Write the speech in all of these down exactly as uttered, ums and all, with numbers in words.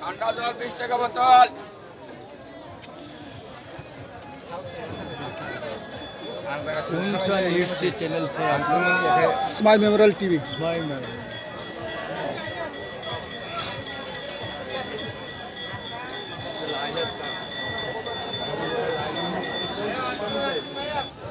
ঠান্ডা জল বিশ টাকা বোতল। कौन सा न्यूज़ से चैनल से आप लोग? Smile memorial TV. Smile memorial.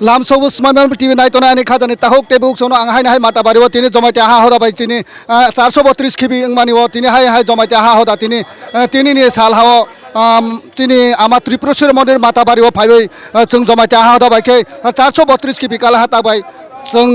Lamsogo Smai Mem T V naitonai ani khajani tahuk tei buk sono ang haino hai Matabario tini Jamatia ha hoda bai tini, ah, charso botris khibi wngmani o tini hai hai Jamatia ha hoda tini, ah, tini ni sal hao, um, tini ama Tripureshwar mondir Matabario phaiwi, ah, chwng Jamatia ha hoda bai khe, ah, charso botris khibi kala ha ta bai chwng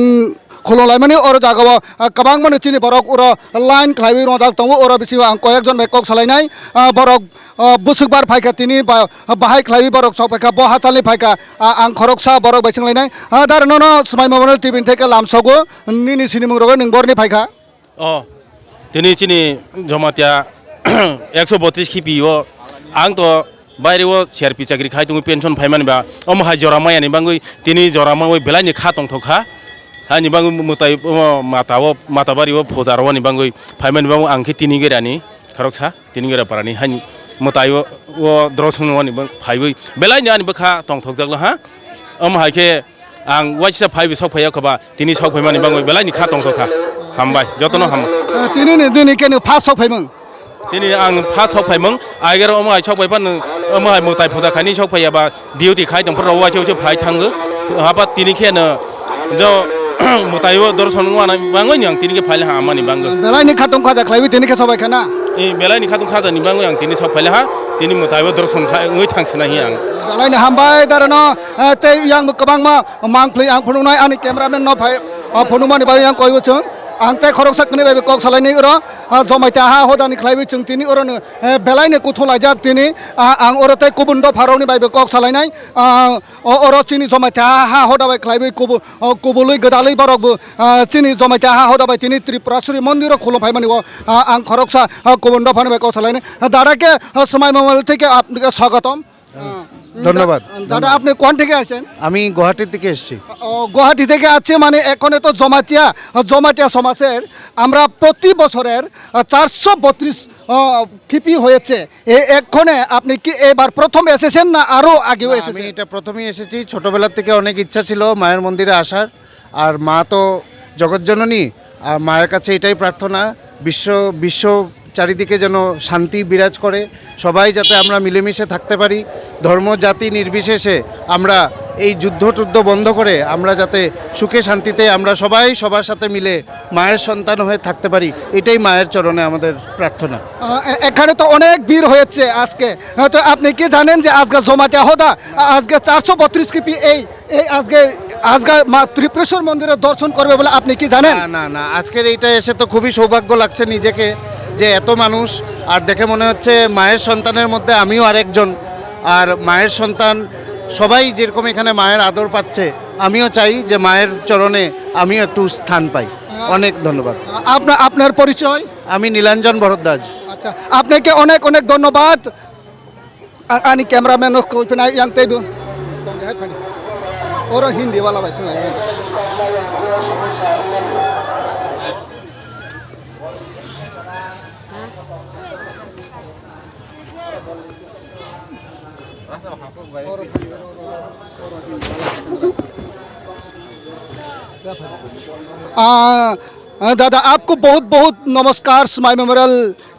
khulumlaimani oro jagao, ah, kwbangmano chini borok oro line khlaiwi rwngjak tongo. Oro bisingo ang koyekjon bai kok salainai, ah, borok, ah, bwswk bar phaikha tini ba-, bahai khlaiwi borok sok phaikha, bo hachalni phaikha, ah, ang khoroksa borok bai swnglainai. Ah, dar nono Smai Memorial T V ni theke lamsogo nini sinimung rogo nwng borni phaikha. O, tini chini Jamatia ekso botris khibi o, ang to baire o C R P chakri khai tongo, pension phaimani ba, omo hai jora maya ni bangwi tini jora mawi belai ni kha tongthok kha. Hani bangwi mwtai, omo mata o, Matabari o phuja rwani bangwi phaimani bangwi ang khe tini gerani khoroksa, tini gera parani hani mwtai o, o dorosong wani bang phaiwi belai ni ani bwkha tongthok jaklo ha. Omo hai khe Ang waisa phaibi sok phaiya khoba, tini sok phaimani bangwi belai ni kha tongthok kha. Hambai, jotono hambai. Eh, tini ni, tini khe no first sok phaimung. Tini ang first sok phaimung, aigar omo hai sok phai phan, omo hai mwtai phuja khaini sok phaiya ba duty khai tong phro waisa waisa phai thango. Haba tini khe no jo mwtai o dorson wana bangwi ni ang tini khe phaile ha amani bangwi. Belai ni kha tong khaja khlaiwi tini khe sobai khana. Eh, belai ni kha tong khaja ni bangwi ang tini sok phaile ha, tini mwtai o dorson khai wngwi thang sina hi ang. Belai ni hambai darano, eh, tei yang kwbangma Mangpli ang phunuknai ani cameraman no phai, ah, phunukmani bai yang koibo chwng. Ang tei khoroksa kwnwi bai kok salainai oro, ah, Jamatia ha hodani khlaiwi chwng tini oro no, eh, belai ni kuthum laijak tini, ah, ang oro tei kubun dopha rokni bai kok salainai, ah, o-, oro chini Jamatia ha hoda bai khlaiwi kubu-, oh, kubului gwdalwi borok bo, ah, chini Jamatia ha hoda bai tini Tripureshwari mondir o khulum phaimani o, ah, ang khoroksa, ah, kubun dophani bai kok salainai. Dada ke, ah, Smai Memorial theke apnike swagatam. হ্যাঁ। আহ, ধন্যবাদ। দা-, দাদা, আপনি কোন থেকে আসেন? আমি গুয়াহাটি থেকে এসেছি। ও, গুয়াহাটি থেকে আসছে, মানে, এখানে তো জমাতিয়া, জমাতিয়া সমাজের আমরা প্রতি বছরের, আহ, চারশো বত্রিশ, আহ, খিপি হয়েছে। এ-, এখানে আপনি কি এবার প্রথম এসেছেন না আরো আগেও না, আমি এসেছেন? এটা প্রথমেই এসেছি। ছোটবেলা থেকে অনেক ইচ্ছা ছিল মায়ের মন্দিরে আসার। আর মা তো জগৎজননী, আর মায়ের কাছে এটাই প্রার্থনা, বিশ্ব, বিশ্ব চারিদিকে যেন শান্তি বিরাজ করে, সবাই যাতে আমরা মিলেমিশে থাকতে পারি, ধর্ম জাতি নির্বিশেষে আমরা এই যুদ্ধ টুদ্ধ বন্ধ করে আমরা যাতে সুখে শান্তিতে আমরা সবাই সবার সাথে মিলে মায়ের সন্তান হয়ে থাকতে পারি, এটাই মায়ের চরণে আমাদের প্রার্থনা। আহ, এ-, এখানে তো অনেক ভিড় হয়েছে আজকে। আহ, তো আপনি কি জানেন যে আজকে জমাতিয়া হোদা, আ-, আজকে চারশো বত্রিশ খিপি এই এই আজকে, আজকে মা ত্রিপুরেশ্বর মন্দিরে দর্শন করবে বলে আপনি কি জানেন? না, না, না, আজকের এইটা এসে তো খুবই সৌভাগ্য লাগছে নিজেকে, যে এত মানুষ, আর দেখে মনে হচ্ছে মায়ের সন্তানের মধ্যে আমিও আরেকজন। আর মায়ের সন্তান সবাই যেরকম এখানে মায়ের আদর পাচ্ছে, আমিও চাই যে মায়ের চরণে আমিও একটু স্থান পাই। অনেক ধন্যবাদ। আপনা-, আপনার পরিচয়? আমি নীলাঞ্জন ভরদ্বাজ। আচ্ছা, আপনাকে অনেক অনেক ধন্যবাদ। Ang ani cameraman no koi pina yang tei bo. Tong hai phani. Oro Hindi wala bai swlai. आ, आ, दादा, आपको बहुत बहुत नमस्कार स्माई मेमोरियल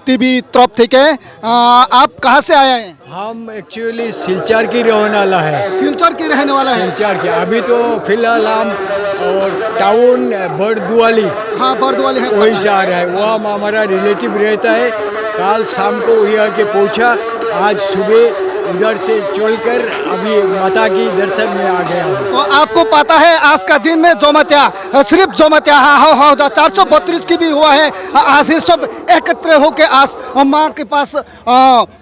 टीवी तरफ থেকে। आ, आप कहाँ से आए हैं? हम एक्चुअली सिलचर की रहने वाला है। सिलचर के रहने वाला है। सिलचर के। अभी तो फिलहाल हम और टाउन बरदुआली, हाँ, बरदुआली है। वहीं से आ रहा है। वो हम, हमारा रिलेटिव रहता है। कल शाम को यहाँ के पहुँचा, आज सुबह उधर से चलकर अभी माता की दर्शन में आ गया हूँ। तो आपको पता है आज का दिन में जोमत्या, सिर्फ जोमत्या, हाँ, हाँ, हाँ, चार सौ बत्तीस की भी हुआ है। आज ही सब एकत्र होके आज माँ के पास, अ,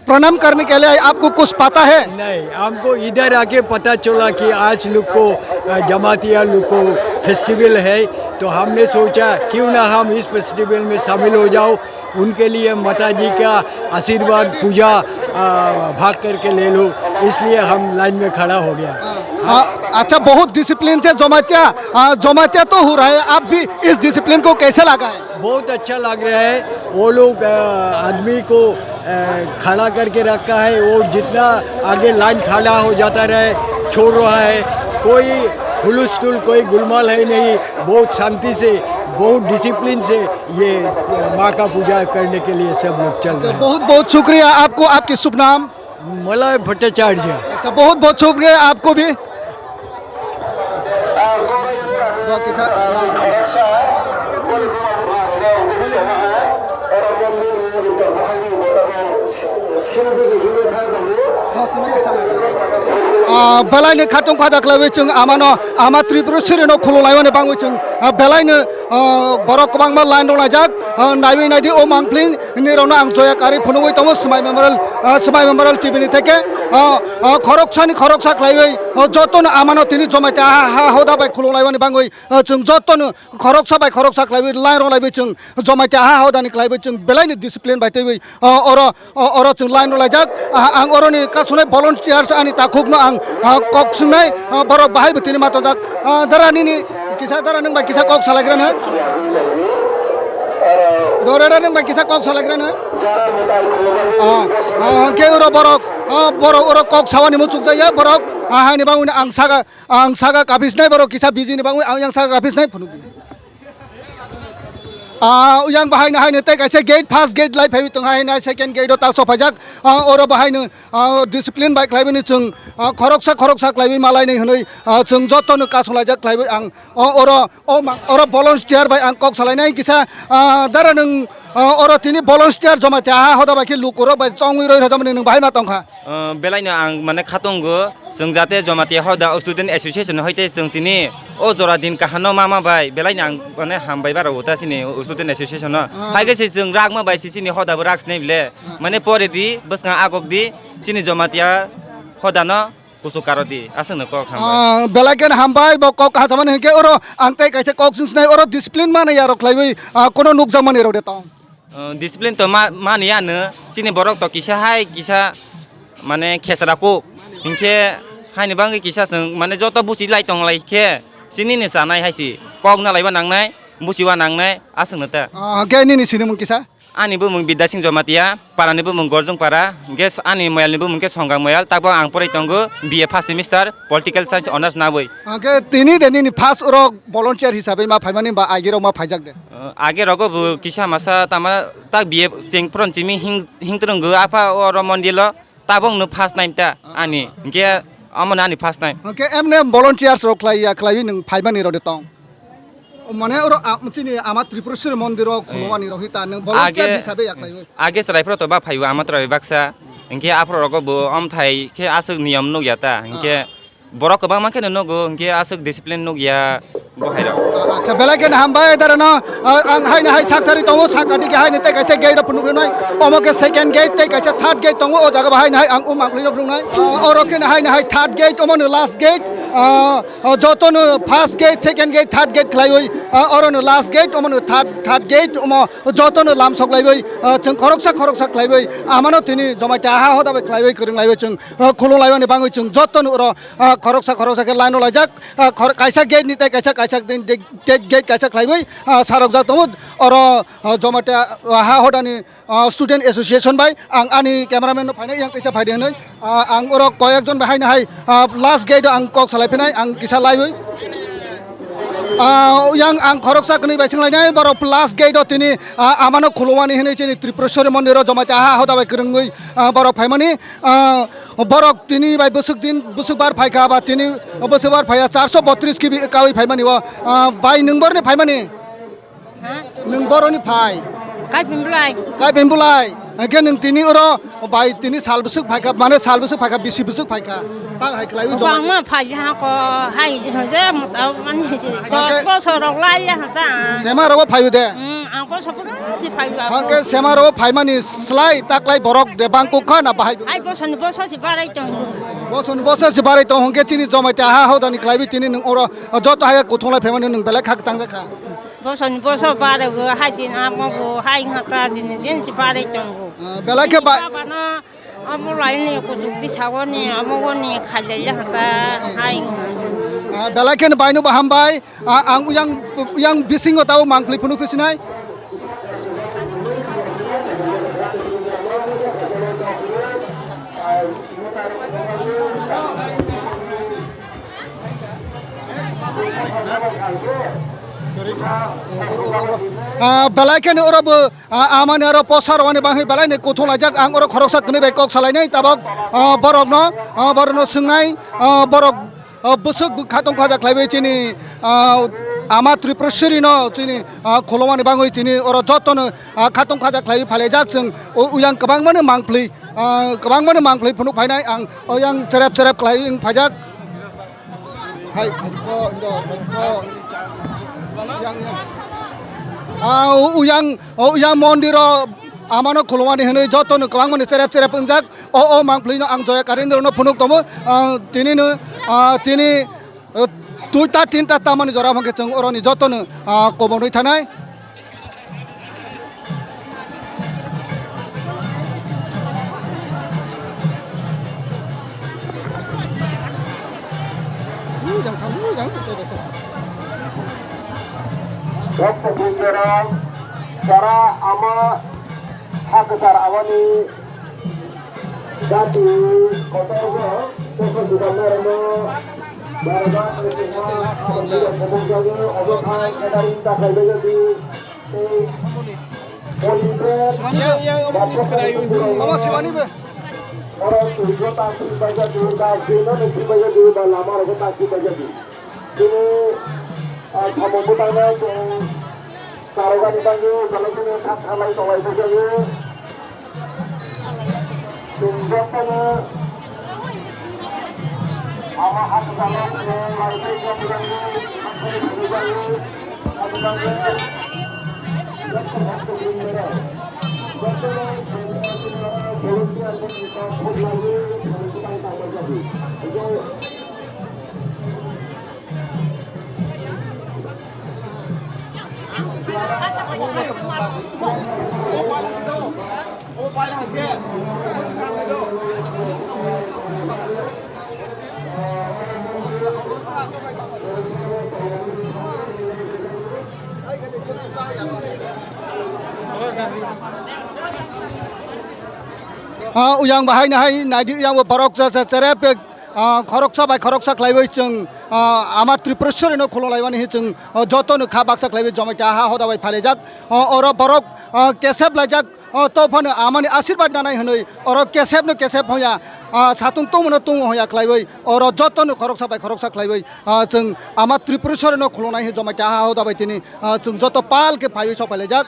प्रणाम करने के लिए आपको कुछ पता है? नहीं, हमको इधर आके पता चला कि आज लोग को, अ, जमातिया लोग को फेस्टिवल है, तो हमने सोचा क्यों ना हम इस फेस्टिवल में शामिल हो जाओ, उनके लिए माता जी का आशीर्वाद, पूजा, आ, भाग करके ले लूँ, इसलिए हम लाइन में खड़ा हो गया। हाँ, अच्छा, बहुत डिसिप्लिन से जमातिया, आ, जमातिया तो हो रहा है, आप भी इस डिसिप्लिन को कैसे लगा है? बहुत अच्छा लग रहा है। वो लोग, आ, आदमी को, आ, खड़ा करके रखा है, वो जितना आगे लाइन खड़ा हो जाता रहे, छोड़ रहा है। कोई हुलूस-थुलूस, कोई गुलमाल है नहीं, बहुत शांति से, बहुत डिसिप्लिन से ये, आ, माँ का पूजा करने के लिए सब लोग चल रहे हैं। बहुत बहुत शुक्रिया आपको, आपके शुभ नाम? मलय भट्टाचार्य। अच्छा, बहुत बहुत शुक्रिया आपको भी। Ah, belai ni khatung khada khlaiwi chwng amano, ama Tripura siri no khulum laimani bangwi chwng, ah, belai no, ah, borok kwbangma line rok laijak, ah, naiwi naidi o mangpli ni rok no ang joya kari phunugwi tongo Swmai Memorial, ah, Swmai Memorial T V ni theke, ah, ah, khoroksa ni khoroksa khlaiwi, ah, joto no amano tini Jamatia ha, ha hoda bai khulum laimani bangwi, ah, chwng joto no khoroksa bai khoroksa khlaiwi line rok laiwi chwng Jamatia ha hoda ni khlaiwi chwng belai ni discipline bai twiwi, ah, oro O, oro chwng line rw laijak. Ah, ang oroni kasonai volunteers ani takhukno ang, ah, kok swngnai, ah, borok bahai bo tini ma tongjak. Ah, dara nini kisa, dara nwng bai kisa kok salaigrana. Dara nwng bai kisa kok salaigrana. Ah, ah, hwnkhe oro borok, ah, borok oro kok sawani muchuk jaya borok, ah, haini bangwino ang saka, ang saka kaphisnai borok kisa busy ni bangwi ang yang saka kaphisnai phunukdi. Ah, yang bahai no hai no tei kaisa gate, first gate lai phaiwi tong hai, hai no second gate o tak sok phaijak. Ah, oro bahai no, ah, discipline bai khlaiwi no chwng, ah, khoroksa khoroksa khlaiwi malai nai hwnwi, ah, chwng joto no kasung laijak khlaiwi ang, o, oro, o ma-, oro volunteer bai ang kok salai nai kisa, ah, dara nwng, ah, oro tini volunteer Jamatia ha hoda bai khe lukurok bai chongwi roi rwjak mani nwng bahai ma tong kha. Ah, belai no ang mane khatung go. Chwng jate Jamatia hoda student association hoite chwng tini o jora din kaham no mama bai belai ni ang mane hambai baro ta chini student association no. Ah. Hai khe se chwng rakma bai se chini hoda bo rak sinai bile. Ah. Mane pore di bwskang agok di chini Jamatia hoda no kuchuk karo di aswk no kok hambai. Ah, belai khe hambai bo kok kahamani hwnkhe oro ang tei kaisa kok swng sinai oro discipline mani yarok khlaiwi, ah, kono nukjak mani rok de tong. Uh, discipline to ma, mani ano, chini borok to kisa hai, kisa mane khesra kuk. Hinkhe haini bangwi kisa chwng mane joto buchi lai tong lai khe, chini ni chanai hai si. Kok na laiba nangnai, buchiba nangnai, aswk no ta. Ah, hwnkhe nini sinimung kisa? Ani bumung Bidya Singh Jamatia, para ni bumung Gorjung para, hwnkhe ani moyal ni bumung khe Songgang moyal, tabok ang porai tongo B A first semester, political science honours nabwi. Hwnkhe tini de nini first rok volunteer hisabe ma phaimani ba agi rok ma phaijak de? Uh, age rogo bo kisa masa tama tak biye seng pron chimi hing, hing trungo apa oro mondilo tabok no first time ta ani. Hingke amo ani first time. Hingke emne volunteers rok khlai ya, khlaiwi nwng phaimani rode tong. Mane oro a, chini ama Tripureshwar mondiro khulumani rok hita nwng volunteer hisabe ya khlaiwi. Age chwrai phro to ba phaiwi ama chwrai baksa. Hingke aphro rogo bo omthai khe aswk niyom nukya ta. Hingke Borok kwbangma kheno nugo, hwnkhe aswk discipline nukya bo hai rok. Acha, belai kheno hambai, darano, ah, ang haino hai sak thari tongo, saka digi haino tei kaisa gate rok phunuknai, omo khe second gate, tei kaisa third gate tongo, o jaga bo haino hai ang um ang phunuknai. Ah, oro kheno haino hai third gate, omono last gate, ah, ah, jotono first gate, second gate, third gate khlaiwi, ah, orono last gate, omono third, third gate, omo jotono lam soklaiwi, ah, chwng khoroksa khoroksa khlaiwi, amano tini Jamatia ha hoda bai khlaiwi, kwrwng laiwi chwng, ah, khulum laiwi bangwi chwng jotono oro, ah, khoroksa khoroksa khe line rok laijak, ah, khor-, kaisa gate ni tei kaisa, kaisa gate, gate, gate kaisa khlaiwi, ah, sarokjak tongo. Oro, ah, Jamatia, ah, ha hodani, ah, student association bai ang ani cameraman no phainai yang kaisa phaidi hinwi, ah, ang oro koyek jon bai haino hai, ah, last gate o ang kok salai phinai ang kisa laiwi. Ah, yang ang khoroksa kwnwi bai swng lainai, borok last gate o tini, ah, amano khulumani hinwi chini Tripureshwari mondir o Jamatia ha hoda bai kwrwngwi, ah, borok phaimani. Ah, borok tini bai bwswk din, bwswk bar phaikha ba tini bwswk bar phaiya, charso botris kibi kawi phaimani o, ah, bai nwng borni phaimani? Ha? Nwng boroni phai? Kaipin bulai. Kaipin bulai. Hingke nwng tini oro bai tini sal bwswk phaikha, mane sal bwswk phaikha, bisi bwswk phaikha. Tak hai khlaiwi joma. Bangma phai ha ko, hai je mota mani je. Dos bosor rok lai ya ta. Sema rogo phayu de. Hmm. Ang ko sopor si phai ba. Hake semaro phaimani slai taklai borok de bang kukha na bahai. Ai bosoni boso si barai tongo. Bosoni boso si barai tong hongke chini Jamatia ha hodani khlaibi tini nwng oro joto haya kuthunglai phaimani nwng belai khak changjakha. Bosoni boso barai go hai din amo go hai hata din din si barai tongo. Ah, belai khe ba- Baba no Amo laini kuchuk tisagoni, amogoni khailai hakha hai. Ah, belai kheno baino bo hambai. Ah, ang uyang, uyang bisingo tabo mangpli phunuk phisinai. Ah, belai kheno oro bo, ah, amani oro posa rwani bagwi belai ni kuthung laijak. Ang oro khoroksa kwnwi bai kok salainai tabok, ah, borokno, ah, borokno swngnai, ah, borok, ah, bwswk bwkha tong kha jak khlaiwi chini, ah, ama Tripureshwari no chini, ah, khulumani bagwi chini oro jotono, ah, khatong kha jak khlaiwi phailaijak chwng o uyang kwbangmani mangpli, ah, kwbangmani mangpli phunuk phainai ang oyang cherep cherep khlaiwi wng phaijak. Hai, hai, ko, indo, hai, ko. Yang, yang. Ah, u-, uyang, o uyang mondir o amano khulumani hinwi jotono kwbangmani cherep cherep wngjak. O, o mangpli no ang Joya Karendra no phunuk tongo. Ah, tini no, ah, tini, eh, duita tinta tamani jora hwnkhe chwng oroni jotono, ah, kobonwi thanai. Bhakta bhikkhurok, jara ama ha kwchar aboni jati kotorno tokon dugan narwkno, barabak, Yang, yang, omo ni sekarang, omo Shivani be. Oro twi bo ta thik bai jadu, ta thik no thik bai jadu, ba lama rok ta thik bai jadu. Chini, ah, samung bwtang no chwng karokani bagwi belai kheno kha khalai tonglaijak jago. Chwng jotono ama hakchalo chwng laijak jago, jotono volunteer rok ni kok khulaiwi samung bwtang tanglaijak jago. Ah, uyang bahai nahai naidi, uyang bo borok cha cha cherep, ah, khoroksa bai khoroksa khlaiwi chwng, ah, ama Tripureshwari no khulumlaimani hi chwng, ah, joto no kha baksa khlaiwi Jamatia ha hoda bai phailaijak. Ah, oro borok, ah, kesep laijak, ah, to phano amani asirwad nanai hwnwi oro kesep no kesep hoya, ah, satung tongmano tongo hoya khlaiwi oro joto no khoroksa bai khoroksa khlaiwi, ah, chwng ama Tripureshwari no khulumnai hi Jamatia ha hoda bai tini, ah, chwng joto pal khe phaiwi sok phailaijak.